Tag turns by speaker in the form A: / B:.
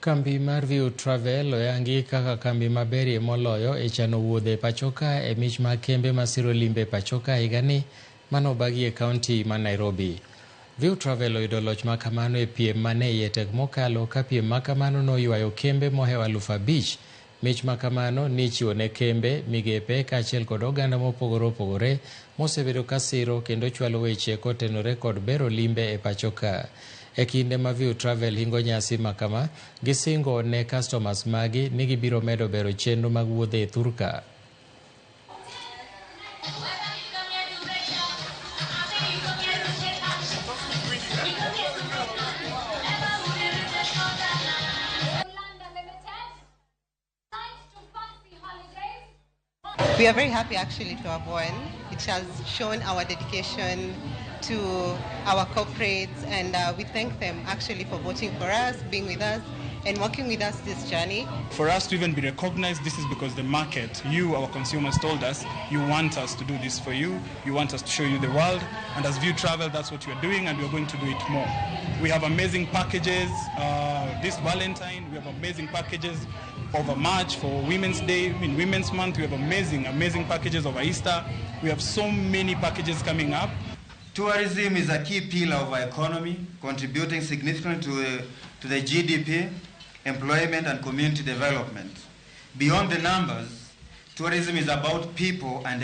A: Kambi mar View Travel oyangi kaka kambi maberie moloyo e chano wuodhe e pachoka e mich mag kembe masiro limbe e pachoka higani manobagi e kaunti ma Nairobi. View Travel oyudo loch makamano e piem mane iye tek mokalo ka piem makamano noywayo kembe mohewo 5,000. Mich makamano nichiwo ne kembe, migepe kaachiel kod oganda mopogore opogore mosebedo ka siro kendo chwalo weche kotenore kod bero limbe e pachoka. E kinde ma View Travel hingo nyasi makama, gisingo ne customers magi ni gibiro medo bero chenro mag wuodhe e thurka.
B: We are very happy actually to have won. It has shown our dedication to our corporates, and we thank them actually for voting for us, being with us, and working with us this journey.
C: For us to even be recognized, this is because the market, you, our consumers, told us, you want us to do this for you, you want us to show you the world, and as View Travel, that's what we're doing, and we're going to do it more. We have amazing packages this Valentine, we have amazing packages over March for Women's Day, in Women's Month, we have amazing, amazing packages over Easter. We have so many packages coming up.
D: Tourism is a key pillar of our economy, contributing significantly to the GDP, employment and community development. Beyond the numbers, tourism is about people and